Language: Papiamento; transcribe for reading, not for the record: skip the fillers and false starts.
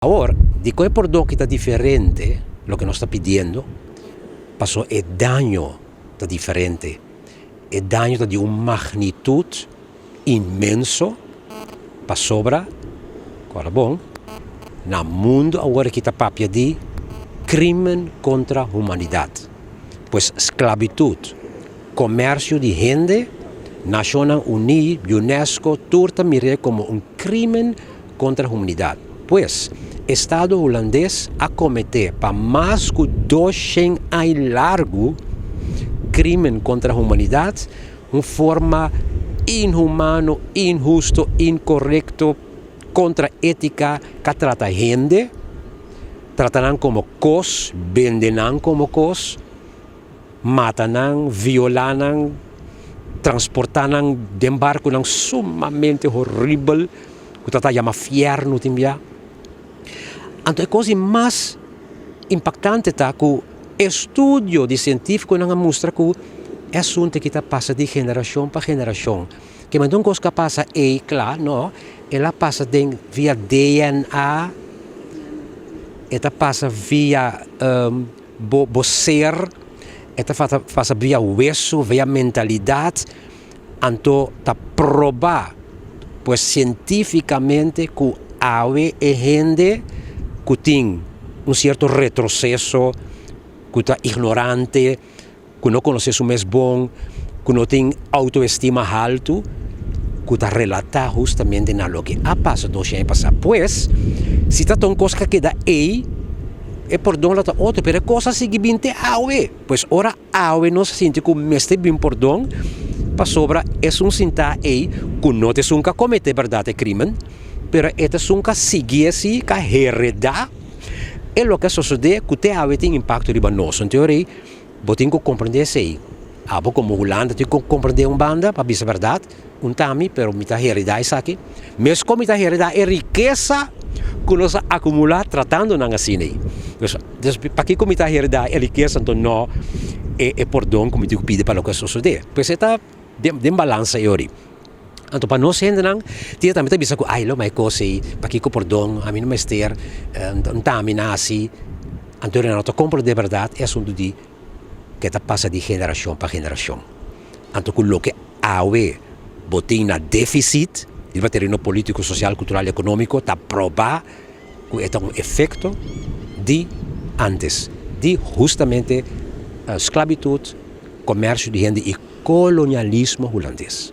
Awor, dikon e pordon aki ta diferente, loke nos ta pidiendo? Paso e daño ta diferente. E daño ta di un magnitut inmenso, pasobra, kòrda bon, na mundu awor aki ta papia di krimen kontra humanidat. Pues sklabitut, komersio di hende, Nashonnan Uní, UNESCO, tur ta mir'é komo un krimen kontra humanidat. Pues, Estado Hulandes a kometé pa mas ku 200 aña largu krimen kontra humanidat, un forma inhumano, inhusto, inkorekto, kontra étika, ku trata hende, trata nan komo kos, bende nan komo kos, mata nan, violá nan, transportá nan den barkunan sumamente horibel, ku ta yama fièrnu tin bia. Anto, e kos mas impaktante ta ku estudio di sientífikonan a mustra ku e asuntu ku ta pasa di generashon pa generashon. Ke men un kos ku pasa e kla, no, el a pasa den via DNA, e ta pasa via bo ser, e ta pasa via wesu, via mentalidat, anto ta probá pues sientífikamente ku awe e hende ku tin un sierto retroseso, ku ta ignorante, ku no konosé su mes bon, ku no tin outoestima haltu, ku ta relatá hustamente na loke a pasa 200 aña pasá. Pues, si ta un kos ku keda ei, e pordon ta otro, pero e kos a sigui bin te awe. Pues ora awe nos sinti ku mester bin pordon, pasobra esun sintá ei ku no ta esun ku a kometé berdat e krimen, pero e ta esun ku a sigui asina, ku a heredá e loke a sosodé ku te awe tin impakto riba nos. Anto ei, bo tin ku komprendé esei. Abo komo Hulanda tin ku komprendé un banda pa bisa berdat, un tami, pero mi ta heredá esaki. Meskos mi ta heredá e rikesa ku nos a akumulá tratando nan asina ei. Dus, pakiko mi ta heredá e rikesa, anto no e pordon ku mi tin ku pidi pa loke a sosodé? Pues e ta den balansa ei ori. Anto pa nos hendenan, tin tambe ta bisa ku ai lo mai kos ei, pakiko pordon, ami no mester, un tami nasi. Anto nan no ta komprendé berdat e asuntu di ku ta pasa di generashon pa generashon. Anto ku loke awe bo tin na défisit riba tereno polítiko, sosial, kultural i ekonómiko ta probá ku e ta un efekto di antes, di hustamente sklabitut, komersio di hende i kolonialismo hulandes.